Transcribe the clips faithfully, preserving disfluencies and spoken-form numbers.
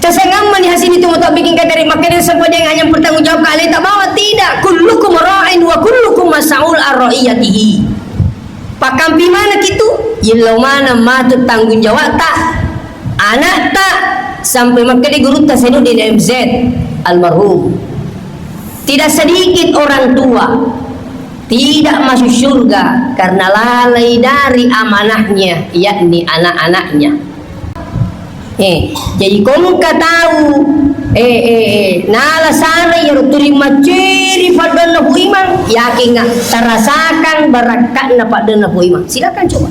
Sengammani hasini tu mutobbiking kateri makkeda sempajang hanya bertanggung jawab ke aleta bawa, tidak. Kullukum ra'in wa kullukum mas'ul ar ra'iyatihi. Pakkampi maneng kitu, yellau maneng matu tanggung jawabta, anakta, sampai makkeda gurutta Sainuddin M Z almarhum. Tidak sedikit orang tua tidak masuk surga karena lalai dari amanahnya, yakni anak-anaknya. Eh, jadi kongka tahu, eh, eh, eh, nala sana ya turing maceri paddonna Pu Imang, yakin nggak terasakan barakkatna paddonna Pu Imang? Silakan coba.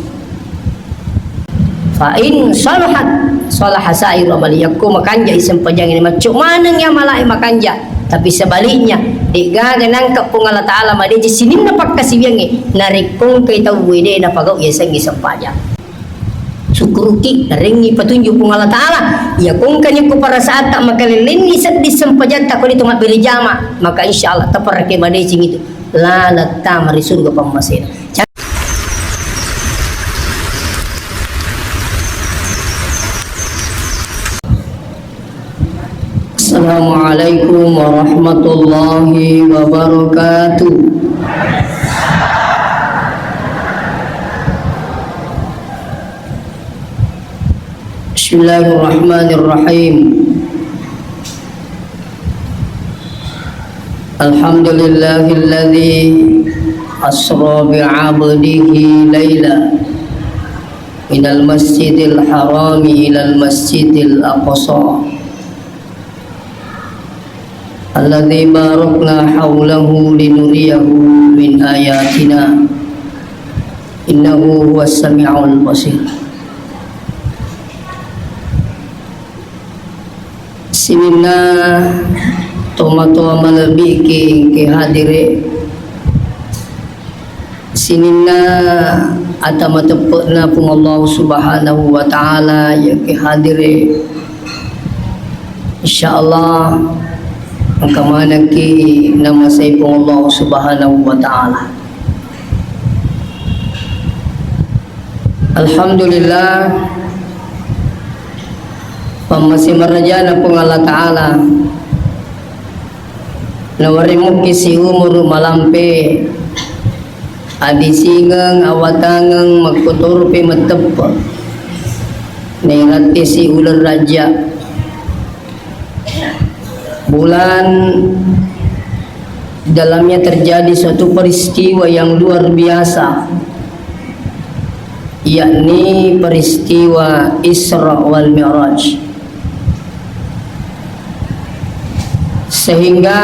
Fa in salahat, salaha sairu amali. Yakko makanja isempajang ini, macco maneng ya malai makanja. Tapi sebaliknya, degaga nangka Puang Allah Ta'ala madeceng sininna pakkasiwiangnge, narekkongkai tau wede napagau yasengnge sempajang. Sukkuruki, narengngi petunjuk Puang Allah Ta'ala. Iya kongkani ko pada saat tak makalellenni seddi sempajatta ko itu mabbere jama, maka insya Allah taparake madeceng itu. Laleng tama ri surga pammasena. Assalamualaikum warahmatullahi wabarakatuh. Bismillahirrahmanirrahim. Alhamdulillahilladzi asra bi'abdihi laila minal masjidil harami ilal masjidil aqsa. Alladzi barakna haulahu linuriyahu min ayatina. Innahu huwas sami'ul basir. Sininna tomatoa malebbiki engke hadire. Sininna ata mateppe'na Puang Allah Subhanahu wa Ta'ala, yake hadire. Insyaallah, engka manekki namasei Puang Allah Subhanahu wa Ta'ala. Alhamdulillah, pammase marajana Puang Allah Ta'ala. Nawarimukki siumuru malampe, adisingeng, awatangeng, makkotorupi matteppe. Nairattesi uleng rajja. Bulan dalamnya terjadi suatu peristiwa yang luar biasa, yakni peristiwa Isra wal Mi'raj. Sehingga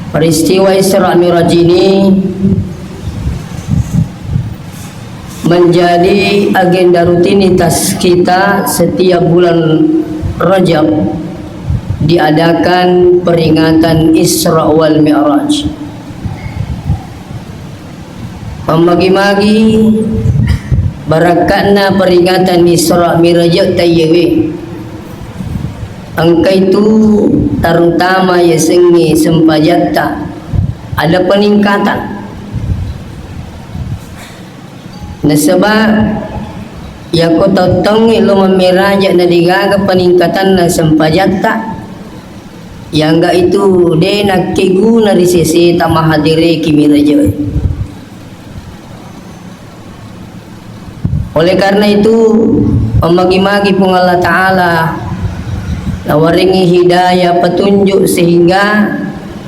peristiwa Isra Mi'raj ini menjadi agenda rutinitas kita setiap bulan Rajab diadakan peringatan Isra wal Mi'raj. Mammagi-magi barakka'na peringatan Isra Miraj taiyewe. Engka itu terutama yasengnge sempajatta ada peningkatan. Nasaba yako tauttongnge lo mammiraja na degaga peningkatanna sempajatta, yangga itu de nakkeguna ri seseta mahadireki mirajae. Oleh karena itu, mammagi-magi Puang Allah Ta'ala nawarengngi hidayah petunjuk sehingga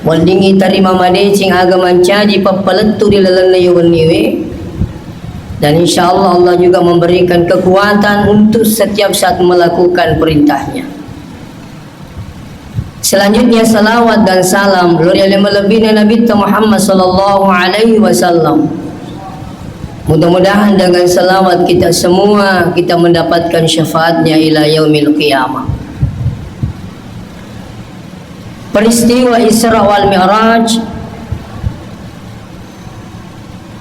weddingngi tarima madeceng aga mancaji pappalettu ri lalenna yo wenniwe. Dan insya Allah, Allah juga memberikan kekuatan untuk setiap saat melakukan perintahnya. Selanjutnya, salawat dan salam lo ri ale malebbina Nabitta Muhammad sallallahu alaihi wasallam. Mudah-mudahan dengan salawat kita semua, kita mendapatkan syafaatnya ila yaumil qiyamah. Peristiwa Isra wal Mi'raj,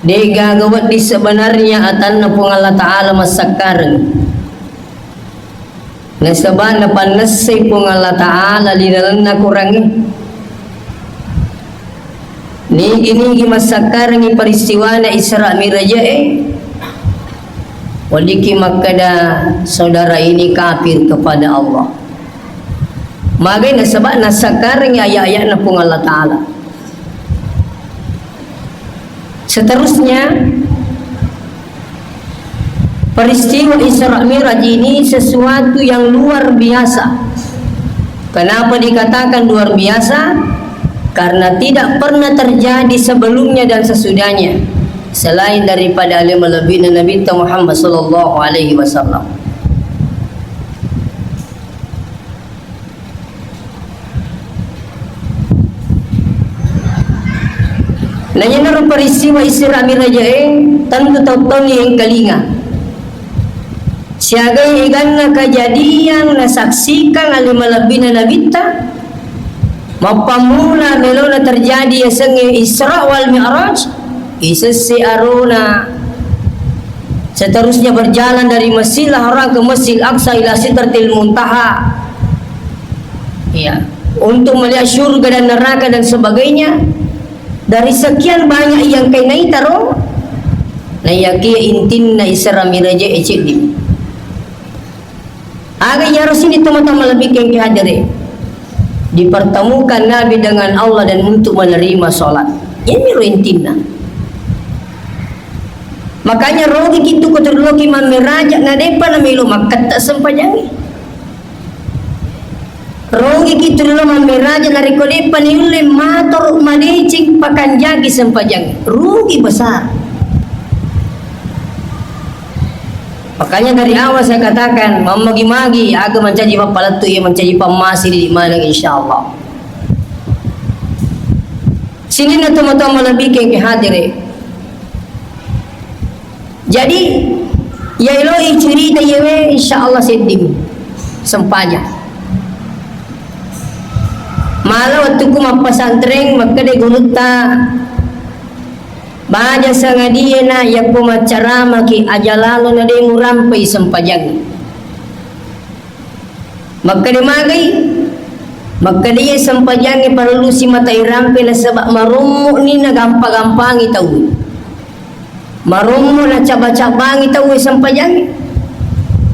degaga wedding sebenarnya atanna Puang Allah Ta'ala massakkareng. Nasaba napannessai Puang Allah Ta'ala ri lalenna Korangnge. Nigi-nigi massakkarengngi peristiwana Isra Mirajae, Weddikki makkeda saudara ini kafir kepada Allah. Magai nasaba nasakkarengngi ayat-ayatna Puang Allah Ta'ala. Seterusnya, peristiwa Isra Mi'raj ini sesuatu yang luar biasa. Kenapa dikatakan luar biasa? Karena tidak pernah terjadi sebelumnya dan sesudahnya selain daripada ale malebbina Nabitta Muhammad sallallahu alaihi wasallam. Naiyanaro peristiwa Isra Mi'raj e, tentu tau-tau ni engkalinga. Siagai eganna kejadian nasaksikan ale malebbina Nabitta, mappammula melona terjadi yasengnge Isra wal Mi'raj, isesse arona, seterusnya berjalan dari Masjidil Haram ke Masjidil Aqsa ila Sidratil Muntaha. Ya, untuk melihat surga dan neraka dan sebagainya, dari sekian banyak yang kainai taro, naiyakia intinna Isra Mi'raj e ceddi. Aga iyaro sini tomatoa malebbi kengke hadere. Dipertemukan Nabi dengan Allah dan untuk menerima sholat. Ini ro intinna. Makanya rogi kitu kotorloki mammeraja na depa na melo makketta sempajangi. Rogi kitu lo mammeraja narekko depa ni ulle matoro madeceng pakanjaki sempajangi. Rugi besar. Makanya dari awal saya katakan, mammagi-magi aga mancaji pappalettu iya mancaji pammasi di mana, insyaallah. Sininna tomatoa malebbi kengke hadere. Jadi, ya eloi cerita iyawe, insyaallah sedding sempajang. Mala wettukku mappesantreng, makkeda gurutta, baja sangadie na yakko maccaramaki aja lalo na de murampai sempajangnge. Makkeda magai, makkeda iya sempajangnge parellu simata irampe nasaba marommo'ni nagampa-gampangi tau. Marommo nacabba-cabbangi tauwe sempajangnge.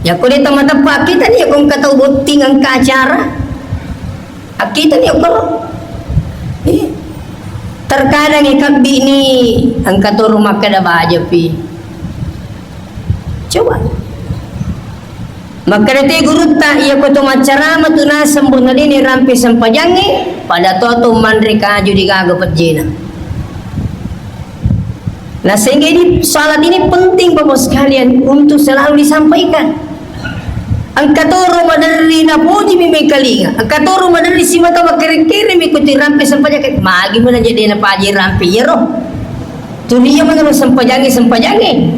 Yakko de tamateppa, akkitani yakko engka tau botting engka acara. Akkitani yakko. Eh, terkadang ikabbi ni engka toro makkeda bajapi. Coba. Makkeda te gurutta, iyako to maccarama tu naseng, bonna dene rampe sempajangnge, pada to to manre kaju digaga pejjena. Nah, sehingga ini, salat ini penting, Bapak sekalian, untuk selalu disampaikan. Engka toro maderri napoji mi mengkalinga, engka toro maderri simata makkere-kere mi kuti rampe sempajangnge, magi mana jadi napaji rampe iyaro. Tuli iya mengero sempajangnge, sempajangnge.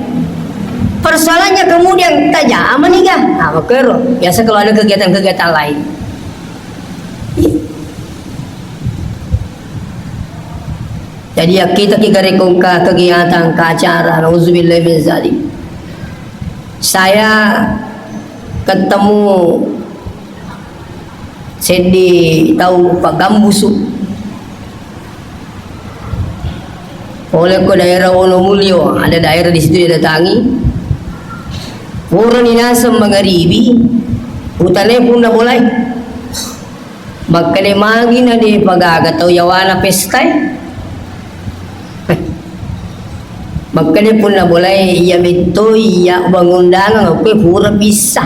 Persoalannya kemudian tajamani ga? Nah, makkero. Biasa kalau ada kegiatan-kegiatan lain. Jadi, ya, kita ki gare ko engka kegiatan, engka acara, nauzubillah min zalik. Saya ketemu seddi tau paggambusu. Pole ko daerah Wonomulyo, ada daerah di situ didatangi. Purani naseng mangaribi, utanai punna bolai. Makkeda magi na de pagaga tau yawana pestae. Makkeda punna bolai iya metto iya bangundangan, oke pura bisa.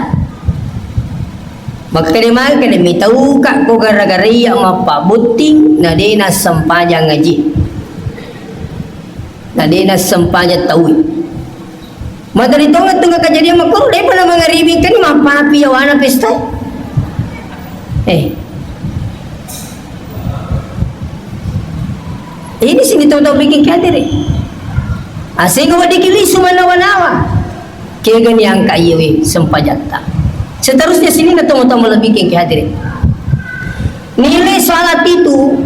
Makkeda magi, keda mitauka ko gara-gara iya mappabotting na de nassempajang aji. Na de nassempajang taui. Materi tongeng-tongeng kejadian makkoro, depa na mangaribi kani mappapi yawana pesta. Eh. Ini sini tau-tau bikin kehadiri. Asing weddikki lisu manawa-nawa. Kegani angka iyewe sempajatta. Seterusnya sini na tau-tau malebbi kehadiri. Nilai salat itu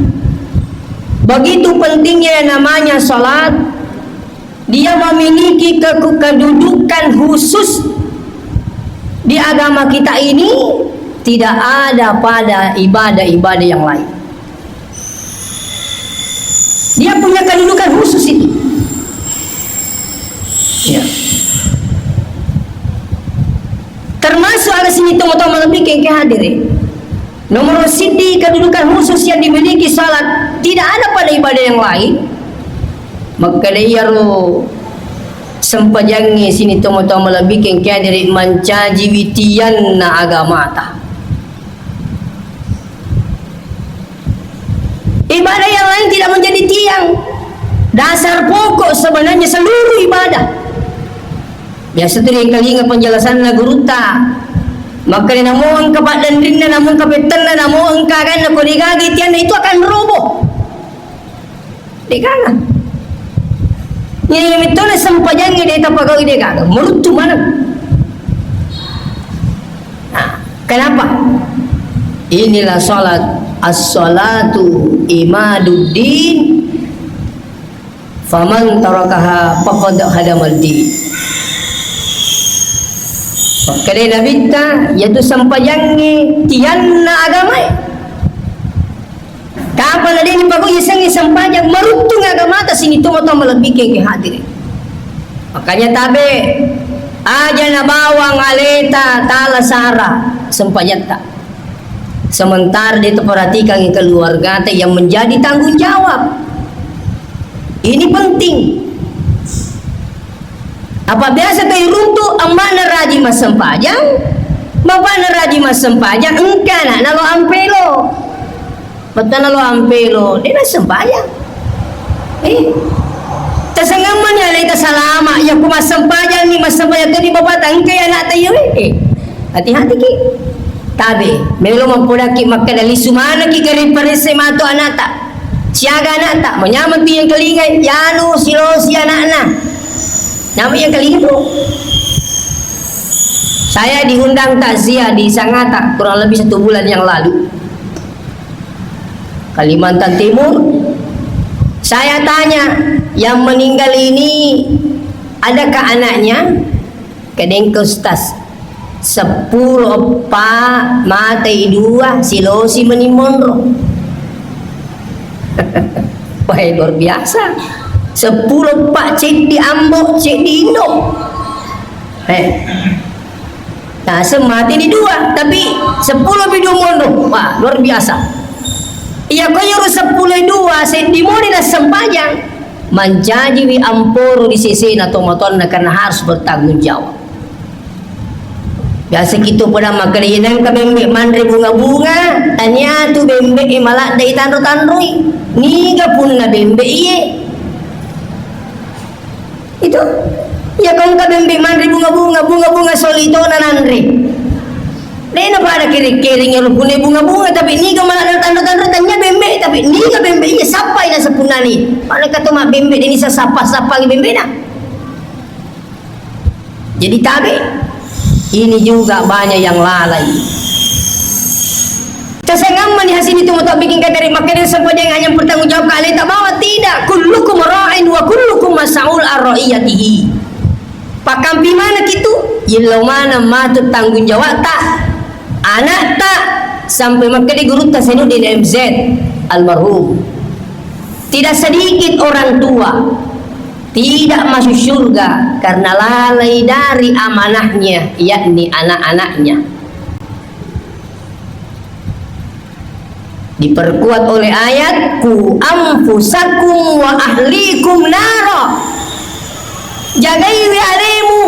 begitu pentingnya yang namanya salat. Dia memiliki ke-, kedudukan khusus di agama kita ini, tidak ada pada ibadah-ibadah yang lain. Dia punya kedudukan khusus itu. Ya. Termasuk aga sining tomatoa malebbi engka hadere. Nomor siddi, kedudukan khusus yang dimiliki salat, tidak ada pada ibadah yang lain. Makkeda iyaro sempajangnge sining tomatoa malebbi engka hadere mancaji witianna agamata. Ibadah yang lain tidak menjadi tiang. Dasar pokok sebenarnya seluruh ibadah. Biasa tu riengkalinga penjelasanna gurutta. Makkeda namo engka paddenrinna, namo engka pettenna, namo engka aganna, ko degaga tianna itu akan roboh. Degaga. Ini metona sempajangnge de tapagaui degaga. Meruttu maneng. Nah, kenapa? Inilah salat. As-salatu imaduddin. Faman tarakaha faqad hadamal din. Makkeda Nabitta, yaitu sempajangnge tianna agamae. Kapang na de' nipagau yasengnge sempajang, maruttung agamata sining tomatoa malebbi engka hadere. Makanya tabe, aja nabawang aleta tala sara sempajatta. Sementara de' taperhatikan keluargata yang menjadi tanggung jawab. Ini penting. Apa biasa to iruntu, emma'na rajin massempajang, bapa'na rajin massempajang, engka ana'na lo ampelo. Bettuanna lo ampelo, de' nassempajang. Eh, tasengemma ni aleta salama, yakko massempajang ni, massempajang to ni bapata, engka ana'ta iyawe. Eh, hati-hati ki. Tabe, melo mappodakki makkeda lisu manekki gareng paresse matu ana'ta. Siaga ana'ta, manyameng tu yang kelingai, yanu silosi ana'na. Nama yang kelinga tu. Saya diundang takziah di Sangata kurang lebih satu bulan yang lalu. Kalimantan Timur. Saya tanya, yang meninggal ini adakah anaknya? Kedengka Ustaz, seppulo eppa, matei dua, silosi meni monro. Wah, luar biasa. Seppulo eppa, ceddi ambo, ceddi indo. Eh. Nah, semati di dua, tapi seppulo pi dua monro. Wah, luar biasa. Iya, ko yoro seppulo dua, seddi moni nassempajang. Mancajiwi amporo di sesena tomatoanna karena harus bertanggung jawab. Biasa kitu pada makkeda, "Iya, nengka bembe manre bunga-bunga, tania tu bembe e maladde i tanro-tanroi. Niga punna bembe iye?" Itu. Iya, ko engka bembe manre bunga-bunga, bunga-bunga solitona nanre. Dena pada kering-kering ero punna bunga-bunga, tapi niga maladde tanro-tanro, tania bembe, tapi niga bembe iye, sappai nasepunnani. Pada kato ma bembe, deni sasappa-sappa bembe na. Jadi tabe, ini juga banyak yang lalai. Tasengammani hasini tu moto bikin kateri makkeda sempajang hanya bertanggung jawab ke aleta bawa, tidak. Kullukum ra'in wa kullukum mas'ul ar ra'iyatihi. Pakampi mana kitu? Yello mana matu tanggung jawabta, anakta, sampai makkeda gurutta Senuddin M Z almarhum. Tidak sedikit orang tua tidak masuk surga karena lalai dari amanahnya, yakni anak-anaknya. Diperkuat oleh ayat, "Ku anfusakum wa ahlikum nara." Jagaiwi alemu,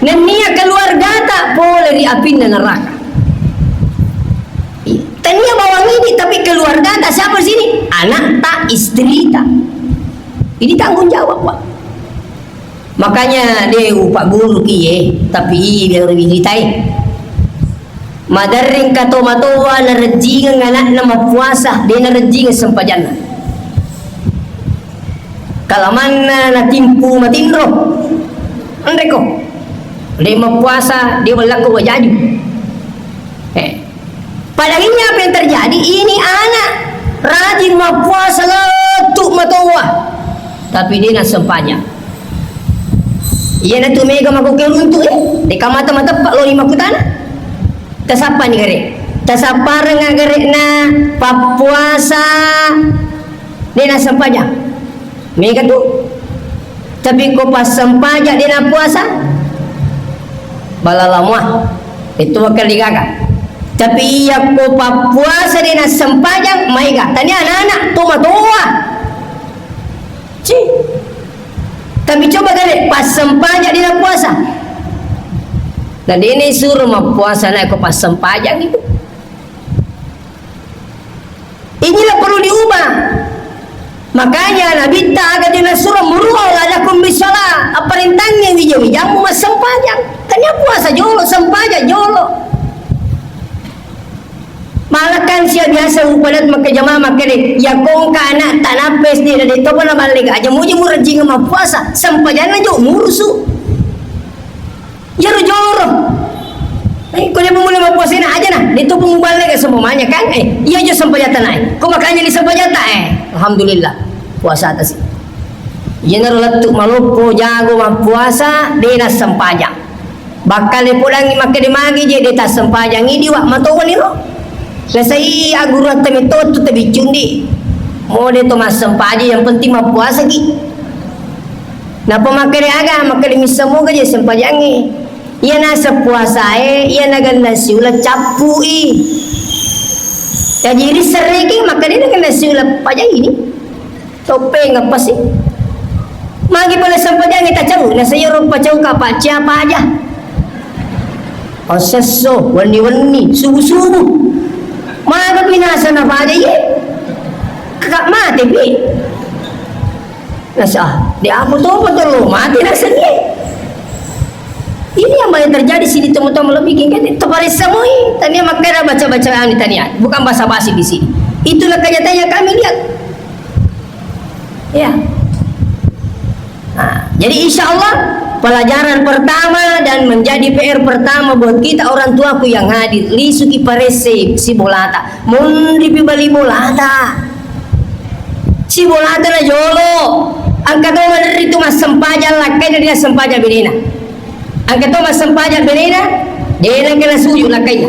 nennia keluargata pole ri apinna neraka. Tania bawang ini, tapi keluargata siapa di sini? Anakta, istrita. Ini tanggung jawab, Pak. Makanya de upagguru ki ye, tapi iya biar lebih ritai. Maderring kato matoa narejjingeng anakna mappuasa, de narejjingeng sempajanna. Kalamanna natimpu matinro. Enreko. De mappuasa, de wallakko wajaju. Eh. Padahal ini apa yang terjadi? Ini anak rajin mappuasa lettu matoa, tapi de nassempajang. Iyanatu mega makkukue runtu e, deka mata mateppa loni makkutana. Tasappani gare. Tasappareng gare'na pappuasa de nassempajang. Mega tu. Tapi ko passempajang de nappuasa, balala mua. Itu makkeda gaga. Tapi iya ko pappuasa de' nassempajang, maega. Tania anak-anak, tomatoa. Ci. Tapi coba gare, passempajang de' napuasa. Na de' nasuro mappuasa na ko passempajang itu. Inilah perlu diubah. Makanya Nabitta aga de' nasuro, "Muru auladakum bissalah." Apparentangngi wija-wijamu massempajang. Tania puasa jolo, sempajang jolo. Malakan sia biasa upadat makkeda jamaah makkeda, iya ko engka anakta nappa S D na de' topa naballega, aja muji murajjing mappuasa, sempajanna jo murusu. Iyaro joro. Eh, ko de' mumulai mappuasana aja na, de' topa muballega seumpamanya kan. Eh, iya jo sempajatta na, eh. Ko makanya di sempajatta, eh. Alhamdulillah. Puasa atas. Iyanaro lettu maloppo jago mappuasa, de' nassempajang. Bakkale podangngi makkeda magi je de' tassempajangngi, diwak matowaniro. Nasai agguruatta metto tu tabiccundi. Mo de' to massempajang, yang penting mappuasaki. Nappa makkeda aga, makkeda misseng moga je sempajangnge. Iya naseng puasae, iya nagenna siuleng cappui. Jaji ri serreke makkeda nagenna siuleng pajaini. Toppeng apa sih? Magi pale sempajangnge tacau, naseng iyaro pacau ka paccia paja. Passesso, wenni-wenni, subuh-subuh. Maga binasa na paja iye. Kakak mate pi. Nasa, de' apa to, apa to lo mate nasa iye. Ini yang banyak terjadi sini teman-teman lebih gini kan, taparessa moi. Tania makkeda baca-baca anu tania, bukan basa-basi di sini. Itulah kenyataannya kami lihat. Ya. Nah, jadi insya Allah pelajaran pertama dan menjadi P R pertama buat kita orang tuaku yang hadir, lisuki paresse sibolata, munripi bali bolata. Sibolata na jolo, engka to maderri tu massempajang lakkaina de' nassempajang benena. Engka to massempajang benena, de' nengka nasuju lakkaina.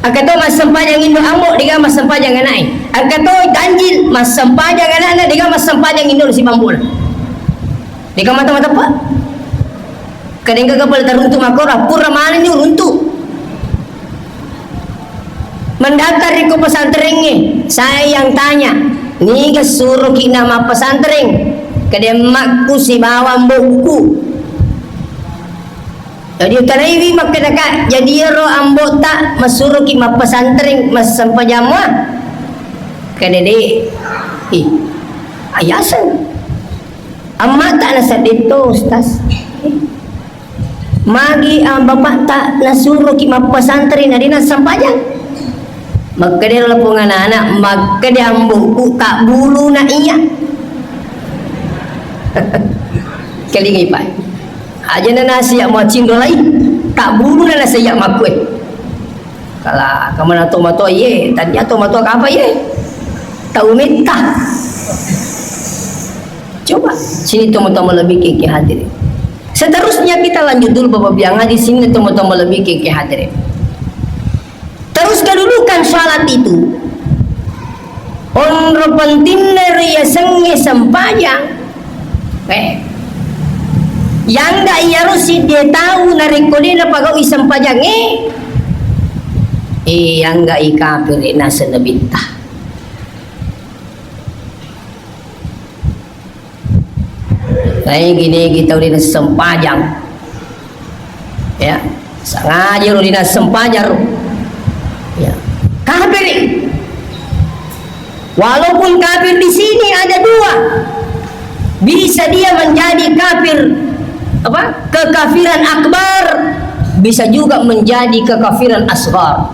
Engka to massempajang indo ambo, de' gaga massempajang anakna. Engka to ganjil massempajang anakna, de' gaga massempajang indo si bambona. De' gaga mata-mata pa. Kadang gaga pale taruntu makkoro, pura manenni uruntu. Mendaftar ri ko pesantrengnge, saya yang tanya, niga suroki na mappesantren? Kede emmakku sibawa mbokku. Jadi utanaiwi makkeda, "Kak, jadi ero ambotta masuroki mappesantren massempajang mua?" Kede de. Ih, ayaseng. Ammata nasedding to, Ustaz. Magi, ah, bapakta nasuroki mappesantren na de nassempajang? Makkeda lapong anak-anak, makkeda amboku, "Tabbuluna iya." Kelingi, Pak. Aja na nasi ya mau cinro lai, tabbuluna nasi ya makkue. Kala kamana tomatoa iye, tania tomatoa kapa iye? Tau metta. Coba, sini teman-teman lebih ke, ke hadirin. Seterusnya kita lanjut dulu Bapak Biang Haji, sini teman-teman lebih ke, ke hadirin. Terus kedudukan salat itu, onro pentinna riasengnge sempajang. Eh. Yangga iyaro sidde tau narekko de napagaui sempajangnge, eh, yangga i kafir naseng nabitta. Naigi-nigi tau de nassempajang. Ya, sengaja lo de nassempajang. Ya. Kafir. Walaupun kafir di sini ada dua. Bisa dia menjadi kafir, apa? Kekafiran akbar, bisa juga menjadi kekafiran asghar.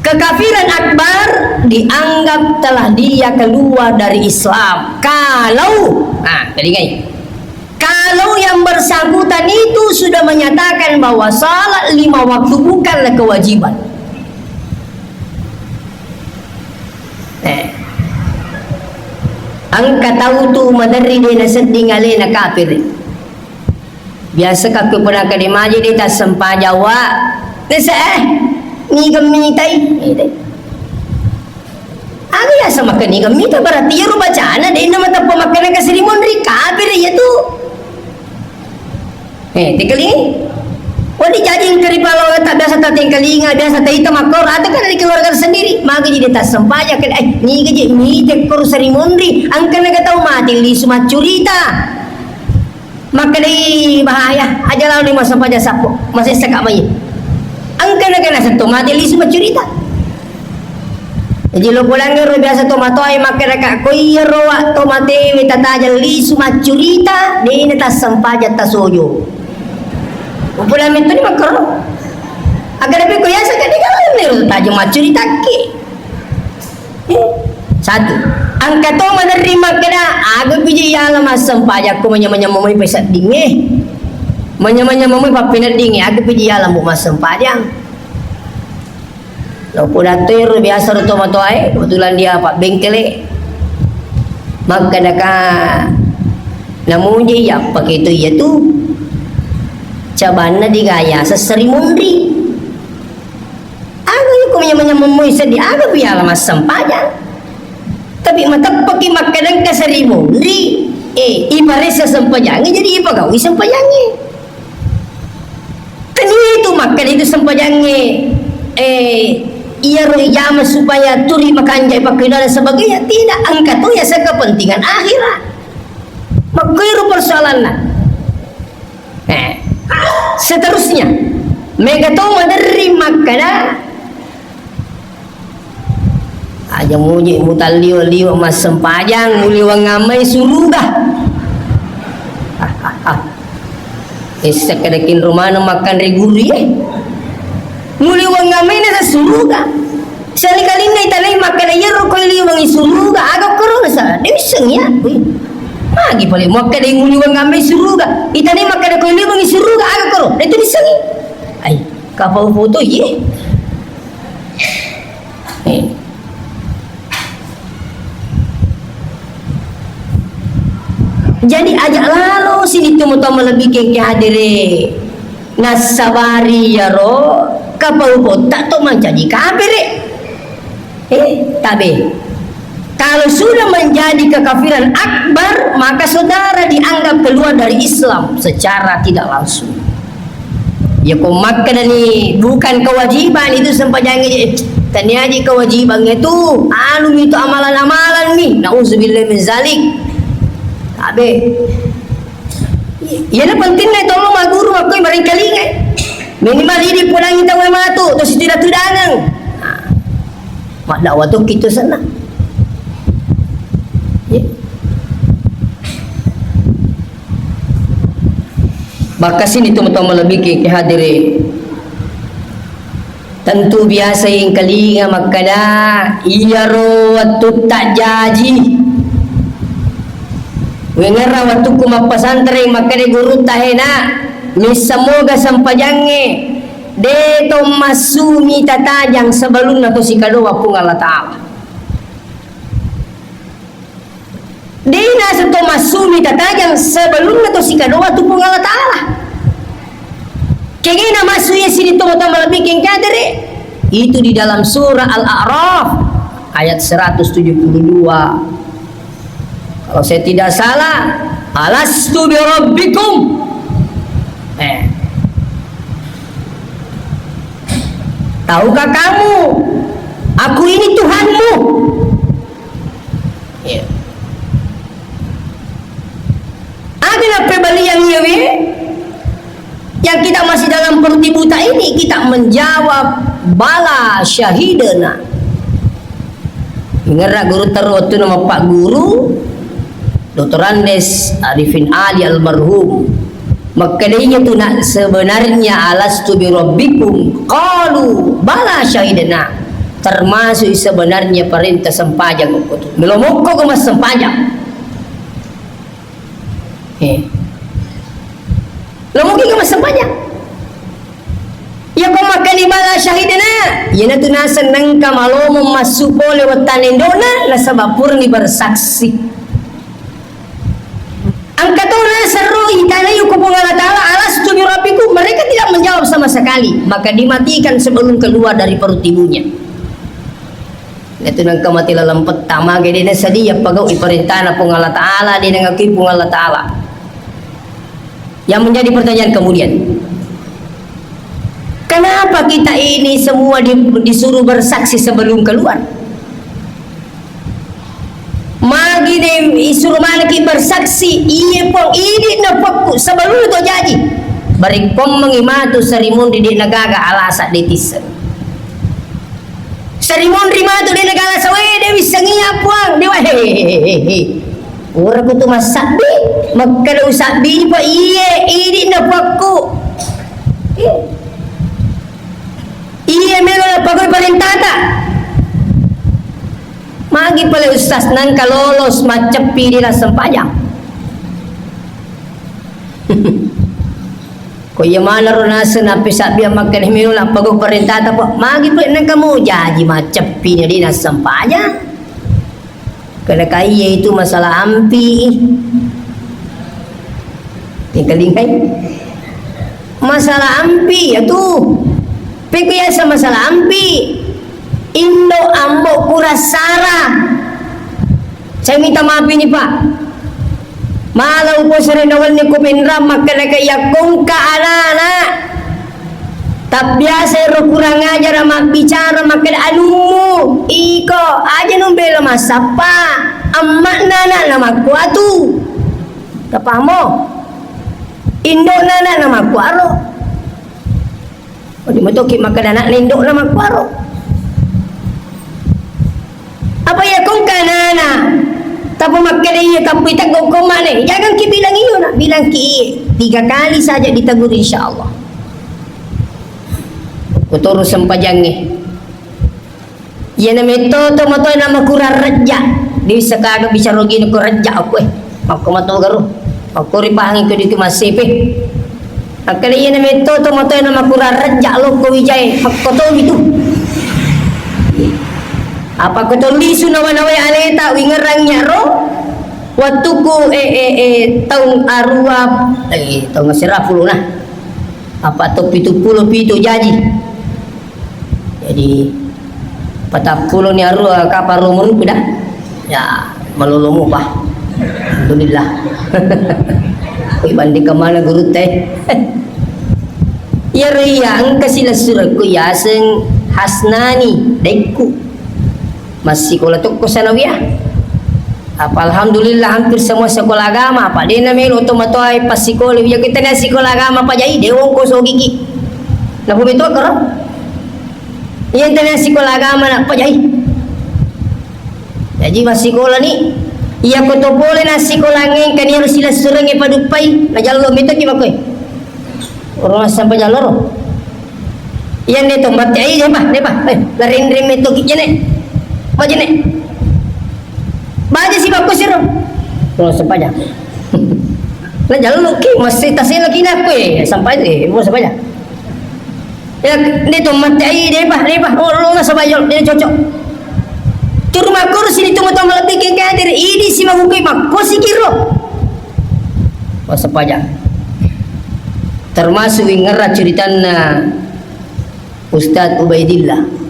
Kekafiran akbar dianggap telah dia keluar dari Islam. Kalau, nah, telingai. Kalau yang bersangkutan itu sudah menyatakan bahwa salat lima waktu bukanlah kewajiban. Eh. Engka tau tu maderri de nasedding alena kafir. Biasa kakku pernah kade maje de tassempajang wa. Nese, eh, niga mitai? Mitai. Aga yaseng makkeda niga mita, berarti iyaro bacana de na mateppa makkeda kasirimon ri kafir iya tu. Eh, tekelingi? Wedding jaji engka ripalawang ta biasa tatengkalinga, biasa taita makkoro, atau kan dari keluarga sendiri. Maka jadi tassempajang kan, eh, niga je mite koro sarimunri, engka naga tau mate lisu maccurita. Makkedai bahaya, aja lao ni massempajang sappo, masessa ka mai. Engka naga naseng to mate lisu maccurita. Jadi lo pulang ero biasa tomatoae makkeda ka, ko iyaro wa tomatewe tatajang lisu maccurita, dena tassempajang tasojo. Upulang metto ni makkoro. Aga dapi ko yasa ka dega lao nero tatajang maccuritaki. Eh, satu. Engka to maderri makkeda, aga piji yala massempajang ko manya-manya momoi peseddingnge. Manya-manya momoi pappeneddingnge, aga piji yala mu massempajang. Lo pudatto ero biasa ro tomatoae, kebetulan dia pabbengkele. Makkedaka namuji iya paketo iya tu. Cabanna digaya sessari munri. Aga iko manyameng-nyameng moi seddi, aga piala massempajang. Tapi mateppeki makkedengka seri munri, eh, iparessa sempajangnge, jadi ipagaui sempajangnge. Tania itu makkeda itu sempajangnge, eh, iyaro ijama supaya turi makanja pakkedaran sebagainya, tidak, engka to ya sekepentingan akhirat. Makkuiro persoalanna. Eh, seterusnya, mega to maderri makkeda, aja muji mutalliwa-liwa massempajang, muliwang amai suruga. Essa kada kinro maneng makkanre guru, eh. Muliwang amai na suruga. Sekali-kalinna itanai makkeda, "Iyaro koi liwengi suruga, aga koro?" Nasaba de' wissengi, ya. Wih. Magi pale makkeda muliweng amai suruga. Itanai makkeda koi liwengi suruga, aga koro? De' tu wissengi. Ai, kapau foto iye. Eh. Jadi aja lalo sini tu mutama lebih ke hadire. Nassabari iyaro kapau botta to mancaji kapere. Eh, tabe. Kalau sudah menjadi kekafiran akbar, maka saudara dianggap keluar dari Islam secara tidak langsung. Ya, ko makkedani bukan kewajiban itu sempajangnge, eh, taniaji kewajibangnge tu, anu mi tu amalan-amalan mi. Nauzubillah min zalik. Tabe. Iyana pentingna tolong magguru makkoi marengkalingai. Minimal idi pudangi tau matu, to sitida-tidangeng. Nah, maddakwah tu kitu senna. Ye. Bakkasini tu matu malebiki ke hadiri. Tentu biasa engkalinga makkeda, iyaro wettutta jaji. Wengerra wettukku mappesantreng makkeda gurutta, hena, missemoga sempajangnge de to massumi tatajang sebelumna to sikadowa Puang Allah Ta'ala. De naseng to massumi tatajang sebelumna to sikadowa tu Puang Allah Ta'ala. Kegena massu iya sini to mutama lebbi kengkadere. Itu di dalam surah Al-A'raf ayat seratus tujuh puluh dua. Kalau saya tidak salah, "Alastu bi rabbikum?" Eh. "Tahukah kamu, aku ini Tuhanmu?" Iya. Ada nappebaliang iyawe, yang kita masih dalam perut ibuta ini, kita menjawab, "Bala syahidna." Ingerra guru terus waktu nama Pak Guru, doktor Andes Arifin Ali almarhum. Makkeda, "Iya tu nak sebenarnya alastu bi rabbikum?" Qalu, "Bala syahidna." Termasuk sebenarnya perintah sempajang ko tu. Melomokko ko massempajang. Eh. Lomoki ko massempajang. Iya ko makkani bala syahidna, iyana tu naseng nengka malomo massu pole wettana indona nasaba purani bersaksi. Engka to naseng ro itanai ko Puang Allah Ta'ala, "Alastu bi rabbikum?" Mereka tidak menjawab sama sekali, maka dimatikan sebelum keluar dari perut ibunya. Itu nengka mati laleng petta, mage de nasadia pagau iperintana Puang Allah Ta'ala, de nengakui Puang Allah Ta'ala. Yang menjadi pertanyaan kemudian, Kenapa kita ini semua di-, disuruh bersaksi sebelum keluar? Magi de isuro manekki bersaksi, iye Puang, idi'na Puakku, sebelum to jaji. Barekkommengi matu Seri Munri, de nagaga alasa de tisseng. Seri Munri matu de nagaga alasa, we, de wissengi iya Puang, de wa-, hehehe. Pura kutu massabbi, makkeda usabbi Puang, iye, idi'na Puakku. Iye melo napagau parentata. Magi pale ustaz nangka lolos macceppi de nassempajang. Ko iya maneng ro naseng nappi sabbi makkeda melo napagau parentata, Puang. Magi pale nangka mau jaji macceppi de nassempajang. Kena kaiye itu masalah ampi. Tingkalingai. Masalah ampi ya tu. Pekku yasa masalah ampi. Indo ambo kurasara. Saya minta maaf ini, Pak. Mala upo sere nawenni ku pinrang makkeda ke iya kongka anak-anak. Tabbiasa ero kurang ajar mabbicara makkeda anummu, iko, aja numbela massappa, emma'na ana'na makkuatu. Tapahamo? Indo'na ana'na makkuaro. Wedding metoki makkeda ana'na indo'na makkuaro. Apa iya kongka nana? Tapi makkeda iya kappui teggokko mane. Jangan ki bilang iyo nak, bilang ki iye. Tiga kali saja ditegur insya Allah. Kutoro sempajangnge. Iyana metto to matoe namakurang rejja. Dewissa kaga bicara ogina ko rejja okko e. Makko mato garo. Makko ripahangi ko ditu massepe. Akkeda iyana metto to matoe namakurang rejja lokko wijae. Makko to witu. Apa ko to lisu nawa-nawai aleta wingerang nyaro. Wattuku e, e, e, taung arua, e, taung asera pulona. Apa to pitu pulo pitu jaji. Jadi, patappulo ni arua kapang ro umurku dah. Ya, malolo mopa. Alhamdulillah. Kui banding kemana guru teh? Iya, iya, engka silessurekku yaseng Hasnani, daikku. Massikola tokko sanawiyah. Apa alhamdulillah hampir semua sekolah agama, apa dena melo to matoa passikola, iya kita na sikola agama pajai, de wongko sogiki. Napu betul karo? Iya, tania sikola agama na pajai. Jaji massikola ni, iya ko to pole na sikola ngeng kan harus silessurengnge paduppai, na jallo metoki makkoi. Orang sampai jallo ro. Iya ne to batte ai, deh, Pak, deh, Pak. Eh, laring-ring metoki jene. Majene. Baja si bakko siro. Orang sampai jallo. Na jallo ki, masih tasela kina ko, eh, sampai, eh, orang sampai jallo. Ya, de to matte ai, de pa, de pa. Oh, lo masa bayol, de cocok. Turu makkoro sini tu mata malebbi ke kadir, idi si mabukai makko sikiro. Masa pajak. Termasuk ingerra ceritanna Ustadz Ubaidillah.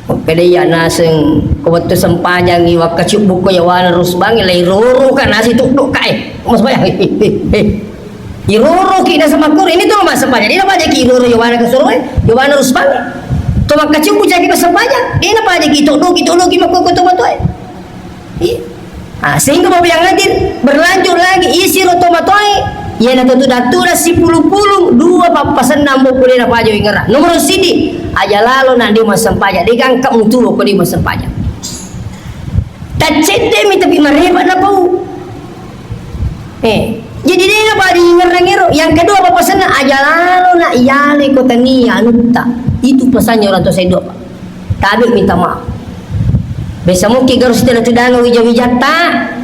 Makkeda iya naseng ko wettu sempajangngi wakkacubbu ko yawana rusbangnge, lai roro ka nasi tuddo ka e. Mas bayang. Iroro ki naseng makkoro, ini tu massempajang. Dena pajaki iroro yawana kasoro e, yawana rusbangnge. To makkacubbu caki massempajang. Dena pajaki tuddo ki, tuddo ki makkoro to matoe. Iya. Ah, sehingga Bapak yang hadir, berlanjut lagi, isi ro tomatoe, iyana to tudang-tudang sipulung-pulung, dua pappasenna ambo ko de napaja wingerang. Nomor sidi, aja lalo na de massempajang, de gangka mutuo ko de massempajang. Taccedde mi tapi mareba napau. Eh, jadi de napaja wingerang ero. Yang kedua pappasenna, aja lalo na iyale ko tania anutta. Itu pesannya orang tua saya dua, Pak. Tabe minta maaf. Biasa mungkin harus tidak tudanga wija-wijatta.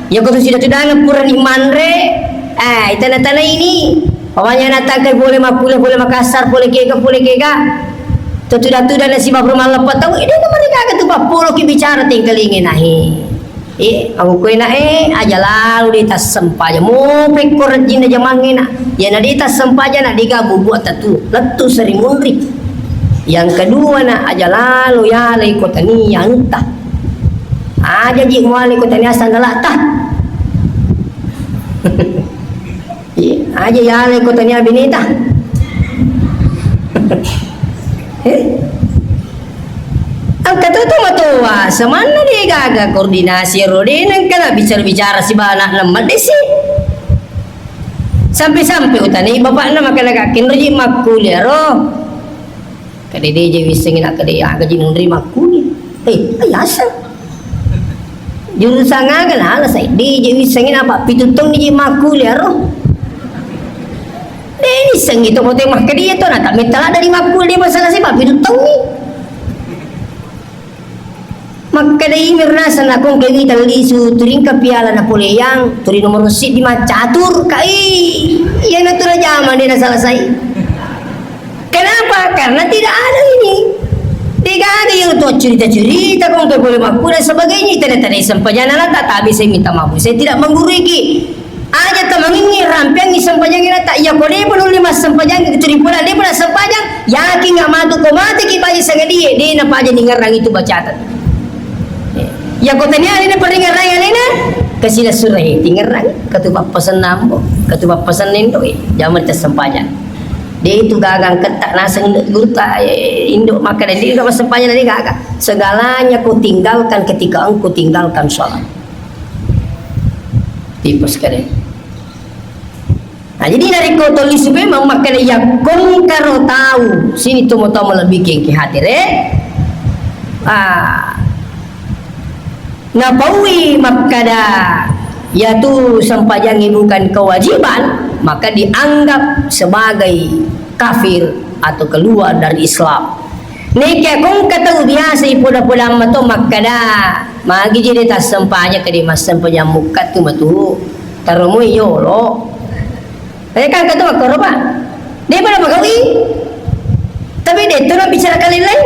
Ya kau sudah tudanga pura ni manre. Eh, itana-tana ini. Pokoknya natangkai boleh makuliah, boleh Makassar, boleh kega, boleh kega. Tuda-tuda nasi baru malam petau. Ini tu mereka ke tu pulo ki bicara tingkalingi nahi. Eh, aku kue na eh, aja lalu di tas sempaja. Mau pekor jin aja mangena. Ya na di tas sempaja na digabu buat tatu. Letu seri munri. Yang kedua na aja lalu ya lai kota ni yang tah. Aja ji muali kota ni asal ngelak tah. Iya, aja ya lai kota ni abinita. Eh? Engka to tomatoa, samanna de' gaga koordinasi ero, de' nengka na bicara-bicara sibawa ana'na maddesi. Sampai-sampai utanai bapakna, makkeda, "Kenro ji makkuliah ro?" Kade de' je wissengi, nakkeda aga ji nonri makkuliah. Eh, ayasa. Jurusan aga na ala sai de' je wissengi, napa pitu taung ni je makkuliah ro. De' nissengi to bote makkedia to, na tak mettala dari makkuliah, masalah si pitu taung ni. Makkedai mirna sana kong kewi tellisu, turingka piala napoleang, turi nomor siddi maccatur, kai. Iya na tu na jama de' na selesai. Kenapa? Karena tidak ada ini. De' gaga iyaro tu cerita-cerita, kong ke boleh makku dan sebagainya. Itu ada tadi sempajana lah, tak, tak bisa minta maaf. Saya tidak menggurui ki. Aja tamangingi rampiangi sempajang ina tak iya ko de' pun ulli massempajang itu ripola de' pun sempajang, yakin nggak matu ko mati ki bayi sangadie de' na paja ningerang itu bacaan. Ya ko tania alena peringerang alena, kasila surai tingerang, katu pappasen nambo, katu pappasen nendo, eh, jaman tersempajang. De' itu gagang ketak naseng gurta, eh, indo makkeda de' itu massempajang de' gaga. Segalanya kau tinggalkan ketika engkau tinggalkan sholat. Tipes kade. Nah, jadi narekko tollisu memang makkeda, iya kongkaro tau sini tomo-tomo lebih kengki hadir, eh? Ah, napaui makkeda, yatu sempajangnge bukan kewajiban, maka dianggap sebagai kafir atau keluar dari Islam. Nekia kongka tau biasa ipoda-poda mato makkeda, magi je de' tassempajang, kede massempajang mukka tu matu. Taromoi yolo. Eh, kan katu makkoro, Pak. De' pada pagaui. Tapi de' tu na bicara kali lain.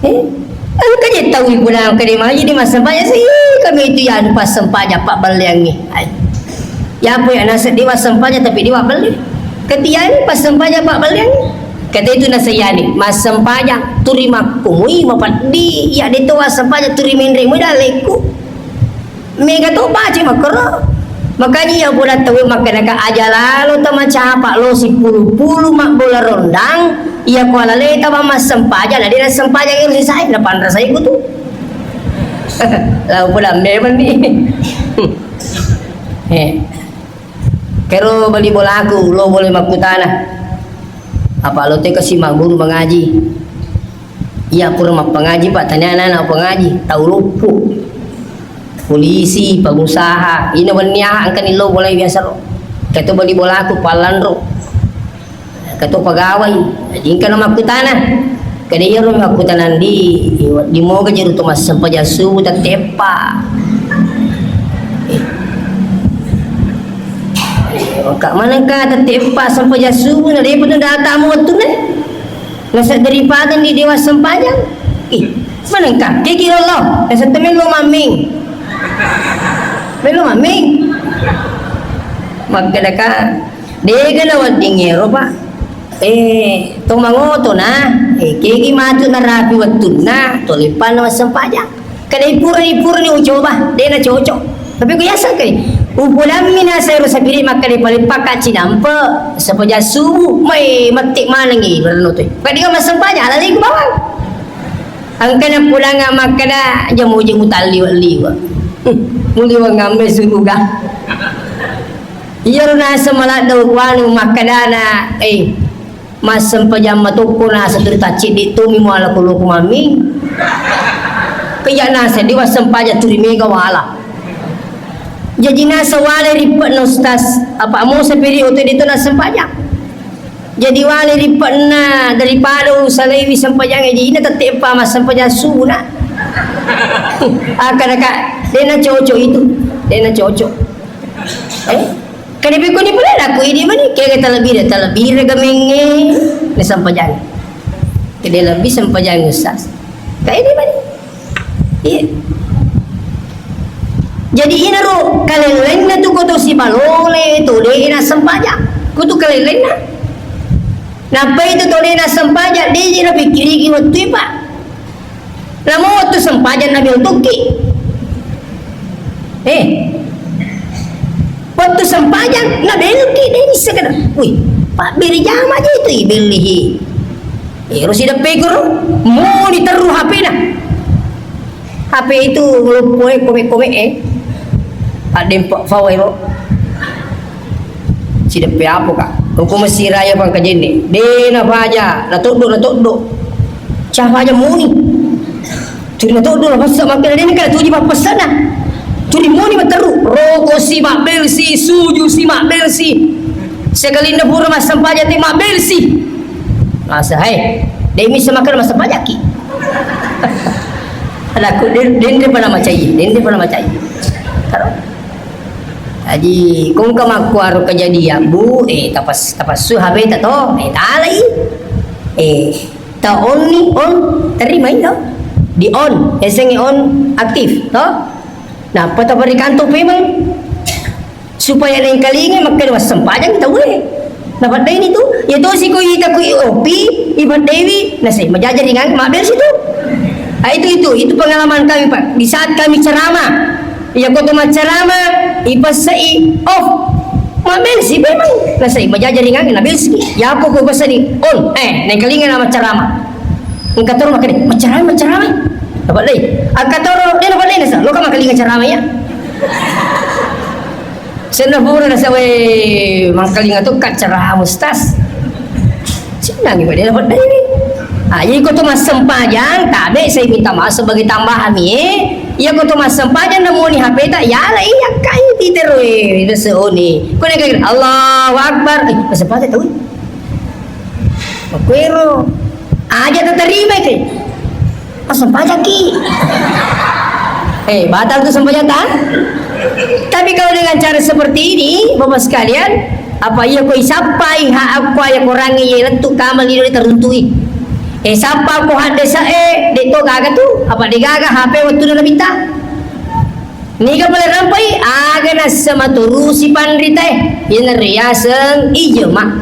Eh? Engka je tau ipoda kede magi de' massempajang si, kami itu ya anu passempajang pabbelleangngi. Ai. Yapo ya naseng de' wassempajang tapi de' wabbelle. Ketiani passempajang pabbelleangngi. Kata itu nasayani, massempajang turi makkumui mapeddi, ya de' to wassempajang turi menre mui dalekku. Mega to baca makkoro. Makanya iya pura tau makkeda ka aja lalo tamacapa lo sipulu-pulu mabbola rondang, iya ko alaleta massempajang, na de' nassempajang ero sisai, na panrasai ku tu. Lau pula memang ni. Eh. Kero bali bolaku, lo boleh makkutana. Apa lo te kasi magguru mangaji? Iya pura mappangaji, Pak, tania anak-anak pangaji, tau luppu. Polisi, pengusaha, ina wenni aha engka ni lo boleh biasa ro. Keto bali bolaku, pallanro. Keto pegawai, jadi engka na makkutana. Kede iyaro makkutana di, di moga jeru to massempajang subuh tette eppa. Eh. Eh, engka manengka tette eppa sempajang subuh, na depa tu datamu wettunna. Naseng daripada di dewa sempajang. Ih, manengka, kegi Allah, naseng temelo mamming. Melo mamming. Makkeda ka, Dega na wedding ero, Pak. Eh, to mangoto na, eh, kegi matu narapi wettunna, to leppanna massempajang. Kadai purani, purani ucoba, de na cocok. Tapi ku yaseng kai, upodammi naseng ero sapiri makkeda paling pakka cinampe, sempajang subuh, mai matti manengi berno tu. Kadai massempajang, lalai ku bawang. Engkana pulanga makkeda, jamu-jamu talliwa-liwa. Muliwa ngamme suruga. Iyaro naseng maladde kuanu makkedana, eh, massempajang matokko naseng tuli tacciddi tomi muala ko loko mami. Kaya naseng di wassempajang tuli mega wala. Jaji naseng wale ripe'na ustaz, apa mo sapiri oto di to nassempajang. Jadi wale ripe'na daripada usalaiwi sempajang, jadi ina tette pa massempajang subuh na. Akkada ka, de na cocok itu, de na cocok. Eh, kade beko ni pole laku ini mani, kega talebire, talebire gamenge, ni sempajang. Kede lebih sempajang ustaz. Kayak ini mani. Iya. Jadi inaro kalellenna tu koto sibalole tu de na sempajang. Kutu kalellenna. Nappa itu tu de na sempajang, de ji napikkiriki wettu, Pak. Namo wettu sempajang nabi utukki. Eh. Wettu sempajang nabi utukki, de ni sekeda. Wih. Pabbere jama je tu ibellihi. Ero sideppe koro, moni terru H P-na. H P itu loppoe kome-kome e. Addempa fawa ero. Sideppe apa, Kak? Hukum siraya pangkajenne. De na faja, na toddo, na toddo. Ca faja moni. Tuli na toddo na passa makkeda, de na kada tuji pappasana. Tuli moni matteru. Roko si mabbelsi, suju si mabbelsi. Sekalinna pura massempajang te mabbelsi. Masa, hai, de missa makkeda massempajakki. Anakku, den, denre pada macai, denre pada macai. Karo? Jadi, kongka makkuaro kejadian, Bu, eh, tapas-, tapassu H P ta to, eh, talai. Eh, ta on ni, on, terima itu. Di on, esengi on aktif, to. Nappa taparikanto pemeng. Supaya nengkalinga makkeda massempajang tauwe. Napaddaini tu, iya tosi ko ita ko iopi, ipaddaiwi, nasai majajaringang, mabbelsi tu. Ah, itu, itu, itu pengalaman kami, Pak. Di saat kami ceramah, iya ko to macceramah, ipessai off. Mabbelsi memang, nasai majajaringang, nabelsi. Iya ko ko pessani on, eh, nengkalinga na macceramah. Engka toro makkeda, "Macceramah, macceramah." Napaddai. Engka toro, de napaddai nasa, loka makkalinga ceramah ya. Senna pura nasa, "Weh, mangkalinga tu ka ceramah Ustaz." Senna ni pada dapat dari. Ah, jadi ko tu massempajang, tabe saya minta maaf sebagai tambahan ye. Iya ko tu massempajang namuni H P ta, ya lah iya kai titero e, itu seoni. Ko ne kira Allahu Akbar, eh, massempajang tahu. Makuero. Aja tatarima ke. Massempajangki. Eh, batal tu sempajang ta? Tapi kalau dengan cara seperti ini, Bapak sekalian, apa iya ko isappai ha akko aya korangnge ye lettu kamali dole taruntui. Eh, sappa ko haddesa e, de to gaga tu, apa de gaga H P wettu na nabitta. Niga pale rampai, aga nassa maturusi panritae, iyanaro yaseng ijema.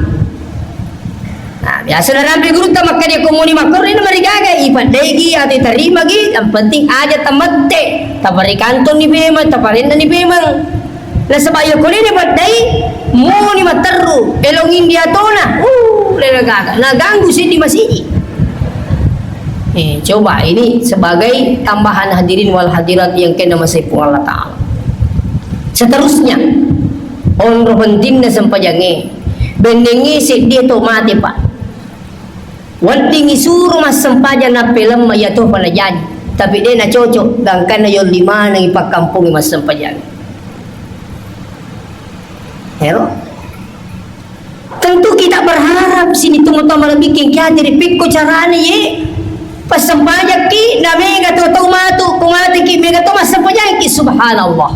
Nah, biasa narampe gurutta makkeda ko muni makkorre na marigaga, ipaddaigi atau itarimagi, yang penting aja tamette, taparikantonni pemeng, taparennani pemeng. Nasaba iya ko de napaddai, muni matterru, elong India tona, uh, de nagaga, naganggu seddi masigi. Eh, coba ini sebagai tambahan hadirin wal hadirat yang kena masih Allah Ta'ala. Seterusnya, onro pentingna sempajangnge. Bennengngi seddi to mate, Pak. Wedding isuro massempajang nappelemma iya topa najaji. Tapi de nacocok, gangkanna yolli manengi pakkampongnge massempajang. Ero. Tentu kita berharap sini tu mutama lebih king kiati ri pikko carane ye. Passempajakki na mega to tau matu, ko mateki mega to massempajangki, subhanallah.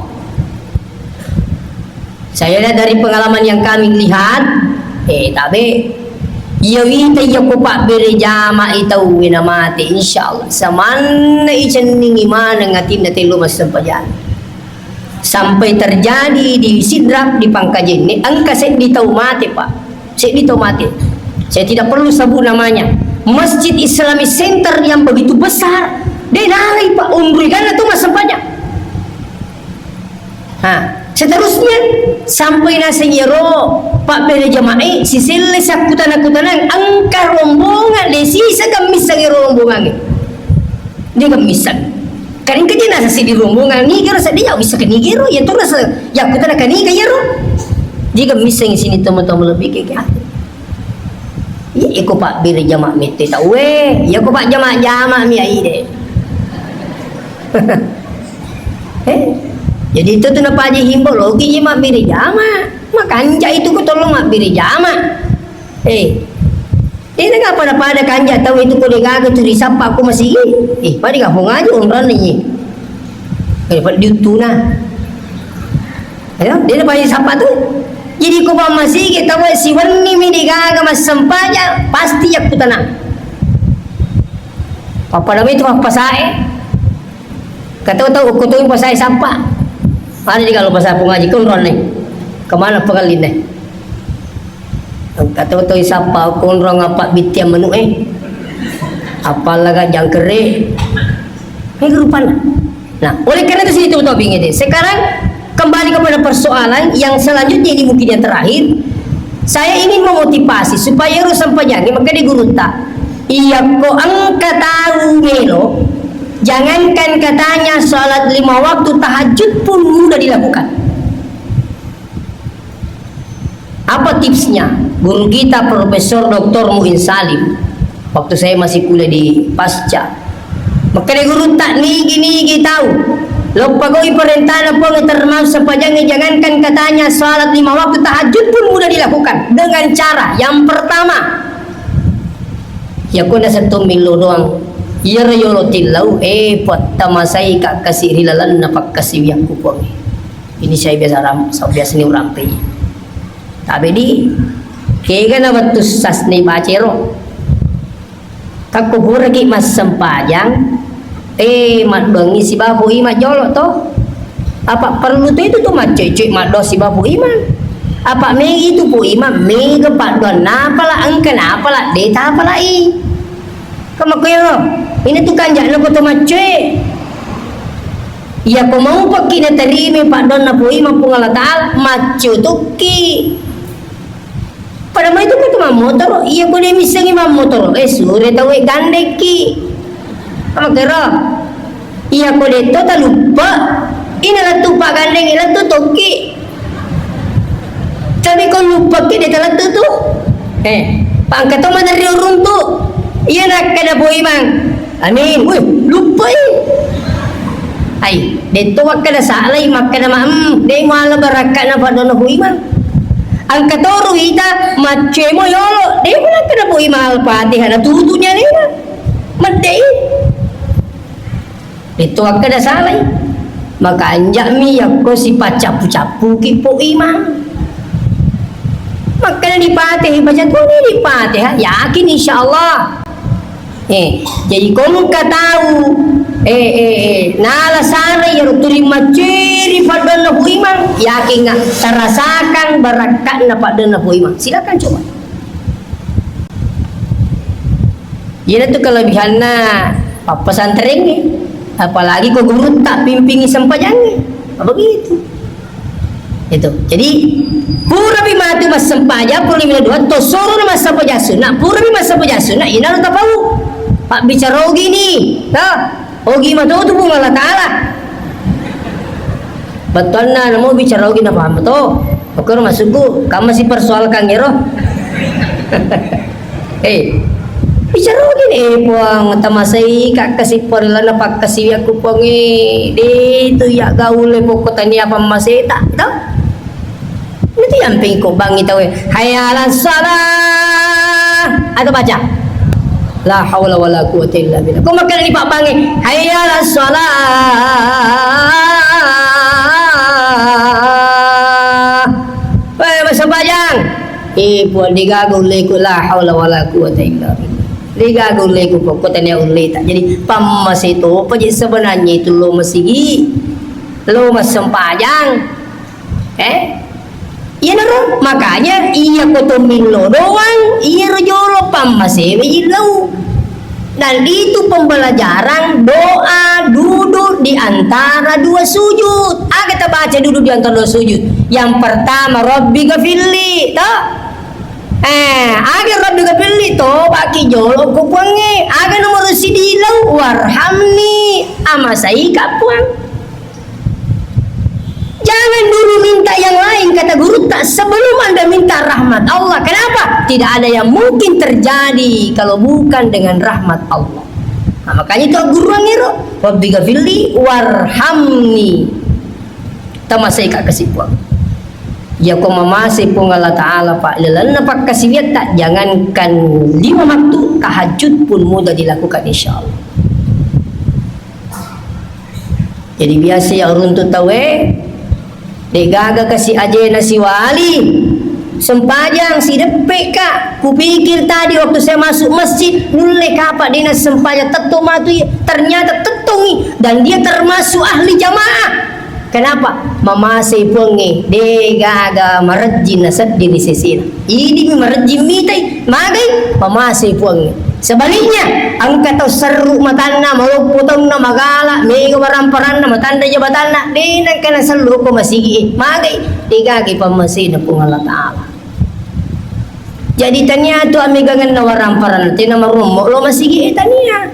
Saya lihat dari pengalaman yang kami lihat, eh, tabe, iya wita iya ko pabbere jama i tauwe na mate, insyaallah samanna i cenningi maneng atinna tello massempajang. Sampai terjadi di Sidrap, di Pangkajenne, engka seddi tau mate, Pak. Seddi tau mate. Saya tidak perlu sebut namanya. Masjid Islamic Center yang begitu besar, de nalai, Pak, onroi ganna tu massempajang. Ha, seterusnya sampai naseng iyaro pabbere jamae siselle sakkutana-kutanang engka rombongan de sisa gemmisseng ero rombongangnge. De gemmisseng. Kan engka je nasa seddi rombongan nigero seddi ya bisa ke nigero ya to nasa yakkutana ke niga iyaro. De gemmisseng sini teman-teman lebih ke Iya, iko pabbere jama mette tauwe, iya ko pajjama-jama mi ai de. Eh, jadi itu tu napaji himbau loki je mabbere jama. Makanja itu ko tolong mabbere jama. Eh, ini nggak pada-pada kanja tau itu ko degaga tu risappa ko masih. Eh, pada gak aja onrang ni. Eh, pada diutuna. Ayo, de napaji sappa tu. Jadi ko pammasigi tauwe siwenni mi degaga massempajang, pasti yakkutana. Pappada mai tu mappasae. Katau tau ko tu pasae sappa. Ada di kalau pasae pungaji konron nih. Kemana pengalin nih? Engka to toi sappa konrong apa bittiang manu e. Appallaga jangkere. Ini rupanna. Nah, oleh karena itu sini teman-teman bingung deh. Sekarang kembali kepada persoalan yang selanjutnya ini mungkin yang terakhir. Saya ingin memotivasi supaya ero sempajangnge, makkeda gurutta, iyakko engka tau melo, jangankan katanya salat lima waktu, tahajud pun mudah dilakukan. Apa tipsnya? Guru kita Profesor Doktor Muin Salim, waktu saya masih kuliah di Pasca, makkeda gurutta, nigi-nigi tau loppagoi perintahna Puang termasuk sempajangnge, jangankan katanya salat lima waktu, tahajud pun mudah dilakukan dengan cara yang pertama. Yakko nasetto millo doang, iyaro yolo tillau, eh, pattamasai ka kasi ri lalenna pakkasiwiakku Puang. Ini saya biasa ram-, sa-, biasa ni urampe. Tapi di, kega na wettu sasni bacero. Takko puraki massempajang, eh, maddoangngi sibawa Pu Imang jolo to. Apa perlu to itu to maccoe-coe maddoang sibawa Pu Imang? Apa mei itu Pu Imang, mega paddoang napala, engka napala, de tapalai. Ka makkoyaro, ini tu kanja'na ko to maccoe. Iya ko mau pekki naterima paddoanna Pu Imang Puang Allah Taala, maccoe tokki. Pada mai tu ko tu mammotoro, iya ko de missengi mammotoro, eh, sure tau e gandekki. Ka makkoyaro, iya ko de to taluppe, ina lettu pagandeng, lettu tokki. Tapi ko luppaki de talettu tu. Eh, pangka to maderri uruntu. Iya nakkeda Pu Imang. Amin. Wih, luppai. Ai, de to wakkeda salai, makkeda ma, em, de muala barakka'na paddoanna Pu Imang. Engka to ruita, maccoe mo yolo. De muala nakkeda Pu Imang Al-Fatihah, natutu'ni alena. Meddei. Itu wakkeda salai. Maka anja'mi yakko sipacappu-cappuki Pu Imang. Makkeda dipateh, baca toni dipateh, yakin insyaallah. Eh, jadi ko engka tau, eh, eh, eh, nala salai iyaro tuli maccoeri paddoanna Pu Imang, yakinga tarasakan barakka'na paddoanna Pu Imang. Silakan coba. Iyanatu kelebihanna pappesantrenge, apalagi ko gurutta pimpingi sempajangnge. Begitu. Itu. Jadi, purapi matu massempajang pukul lima dua, to soro massempajang sunna, purapi massempajang sunna, inaro tapau. Pabbicara ogini, nah, ogi matu tu Puang Allah Taala. Bettuanna namo bicara ogi napaham to. Okkoro maksudku, kamu masih persoalkan ero. Eh, bicara ogi ni, eh, Puang, tamasai ka kasi parelana pakkasiwiakku, Puang, eh. De tu iya gaule pokko tania pammaseta, to? Itu yang pengko bangi tau, eh. Hayya 'alas shalah. Atau baca? La haula wala quwwata illa billah. Ko makkeda ni pabbangi, "Hayya 'alas shalah." Weh, massempajang. Eh, Puang, degaga ulleku, la haula wala quwwata illa billah. Degaga ulleku, pokok tania ulleta. Jadi, pammase topa je sebenarnya itu lo masigi, lo massempajang. Eh? Iyanaro, makanya iya ko to millo doang, iyaro jolo pammasewe illau. Dan itu pembelajaran doa duduk di antara dua sujud. Aga tabaca duduk di antara dua sujud? Yang pertama, Rabbi gafirli, to? Eh, aga Rabbi gafirli, tobaki jolo ko Puangnge. Aga nomor sidi illau, warhamni, amasaika Puang. Jangan dulu minta yang lain, kata gurutta, sebelum Anda minta rahmat Allah. Kenapa? Tidak ada yang mungkin terjadi kalau bukan dengan rahmat Allah. Nah, makanya itu guruan ero, Rabbi gafirli warhamni. Tamasai ka kasi Puang. Ya ko mamase Puang Allah Ta'ala, Pak, lalenna pakkasiwiatta, jangankan lima waktu, tahajud pun mudah dilakukan, insya Allah. Jadi biasa ya uruntu tauwe, degaga kasi ajena siwali. Sempajang sideppe ka. Kupikir tadi waktu saya masuk masjid, nulle kapa dena sempajang, tetto matu iya. Ternyata tettongi dan dia termasuk ahli jamaah. Kenapa? Mamasei Puangnge, degaga marejjing nasedding ri sesena. Idimi marejjing mitai, magai, mamasei Puangnge. Sebaliknya, engka tau serru matanna, maloppo taunna, magala, mega waramparanna, matanre jabatanna, de nengka nasellu ko masigi e, magai, degaga pammasena Puang Allah Ta'ala. Jadi tania tu amegangenna waramparanna tena marommo lo masigi e, tania.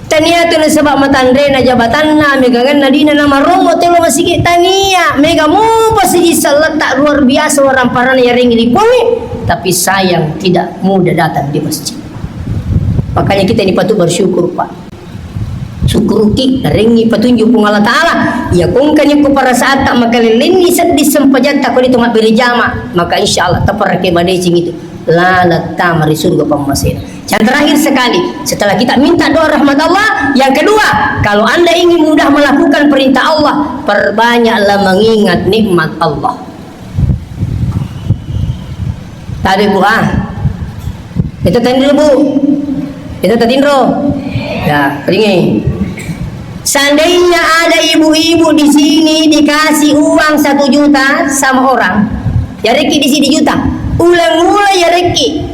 Tania tu nasaba matanrena jabatanna amegangenna dina namarommo te lo masigi e, tania. Mega mopa siji selletta luar biasa waramparanna yarengngi lipongi, tapi sayang tidak mudah datang di masjid. Makanya kita ini patut bersyukur, Pak. Syukuruki, narengngi patunjuk Puang Allah Ta'ala. Iya kongkani ko parasaatta makalellenni seddi sempajatta ko ditu mabbere jama, maka insya Allah taperreke madeceng itu. Laleng tama ri surga pammasena. Yang terakhir sekali, setelah kita minta doa rahmat Allah, yang kedua, kalau Anda ingin mudah melakukan perintah Allah, perbanyaklah mengingat nikmat Allah. Tabe, Bu, ah. Itu tadi, Bu. Itu tadi, Bro. Ya, ringi. Seandainya ada ibu-ibu di sini dikasih uang satu juta sama orang, ya reki di sini juta. Ulang-ulang ya reki.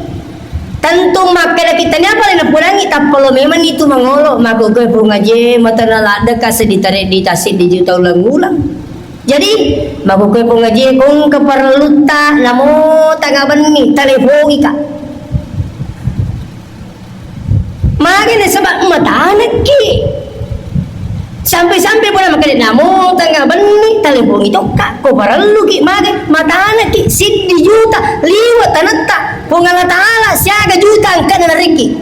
Tentu makkeda kita ni apa lena pulangi, tappa lo memang itu mangolo, maka gue pungaje, mata na ladde kasi ditare di tasik di juta ulang-ulang. Jadi, makkukkoe Puang Haji, kong keperlutta, namo tanga benni, telepongi ka. Magi nasaba matanekki. Sampai-sampai pole makkeda, namo tanga benni, telepongi tokka. Ko parelluki, magi matanekki, siddi juta, liwa tanetta, Puang Allah Ta'ala, siaga juta engkana narekki.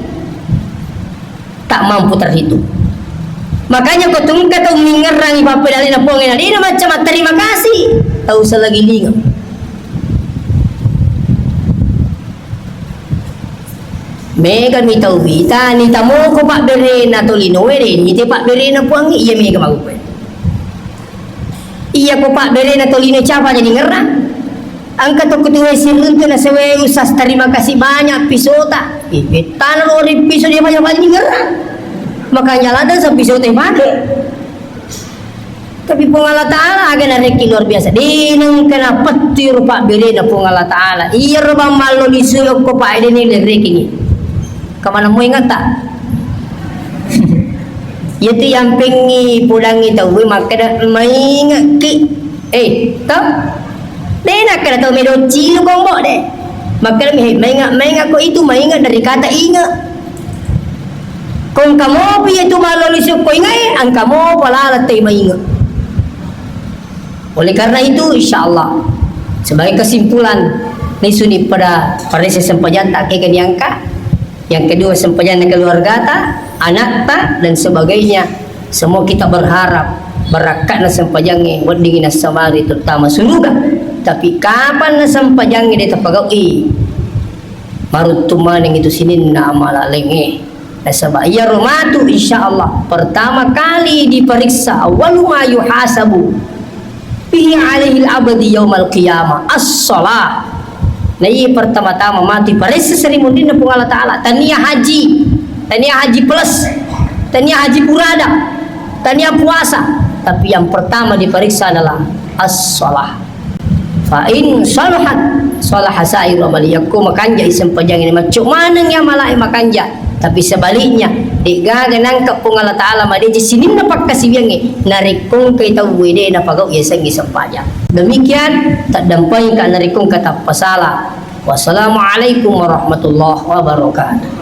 Tak mampu terhitung. Makanya ko tungka tau mingngerangi pappedalena Puang e, nadena macca matterima kasih, tau selagi lingeng. Mega mi tau wita, ni tamoko pabberena tolinoe, de ni te pabberena Puang e, iya mega magupe. Iya ko pabberena tolino capa jadi ngerang. Engka tokko tuwe siruntu nasewe usas terima kasih banyak pisota. Ih, bettana lo ri piso dia banyak banyak ngerang. Makanya lada sa pisota pake. Tapi Puang Allah Ta'ala aga narekki luar biasa. Deneng kena petti ro pabberena Puang Allah Ta'ala. Iya ro bang mallo lisu ko pa dene lereki ni. Kemana mau ingat tak? Iya tu yang pengi pudangi tau makkeda mainge'ki. Eh, to? De nakkeda tau medo cilu kombo de. Makkeda mi, mainga, mainga ko itu mainga dari kata inge. Ko engka mopi itu malolo sukko inge, engka mopa laleng tai mainge. Oleh karena itu, insya Allah, sebagai kesimpulan, nisuni pada parese sempajang tak kega diangkat. Yang kedua, sempajang keluargata, anakta, dan sebagainya. Semua kita berharap, barakka'na sempajangnge, weddingi nassamari, terutama suruga. Tapi kapan na sempajangnge de tapagaui, maruttu maneng itu sininna amala laingnge. Nasaba iyaro matu, insya Allah, pertama kali diperiksa, awwalu ma yuhasabu bihi alaihil abdi yaumal qiyamah as-shalah. Nah, iya pertama-tama mati paressa seri mundinna Puang Allah Ta'ala. Tania haji, tania haji plus, tania haji purada, tania puasa. Tapi yang pertama diperiksa adalah as-shalah. Fa in salahat, salaha sairu amali. Yakko makanja i sempajangnge, macco maneng ya malae makanja. Tapi sebaliknya, de'gaga nangka Puang Allah Ta'ala madeceng sininna pakkasiwiangnge, narekko engkai tauwe de napagau yasengnge sempajang. Demikian, taddampengika narekko engka tappasala. Wassalamualaikum warahmatullahi wabarakatuh.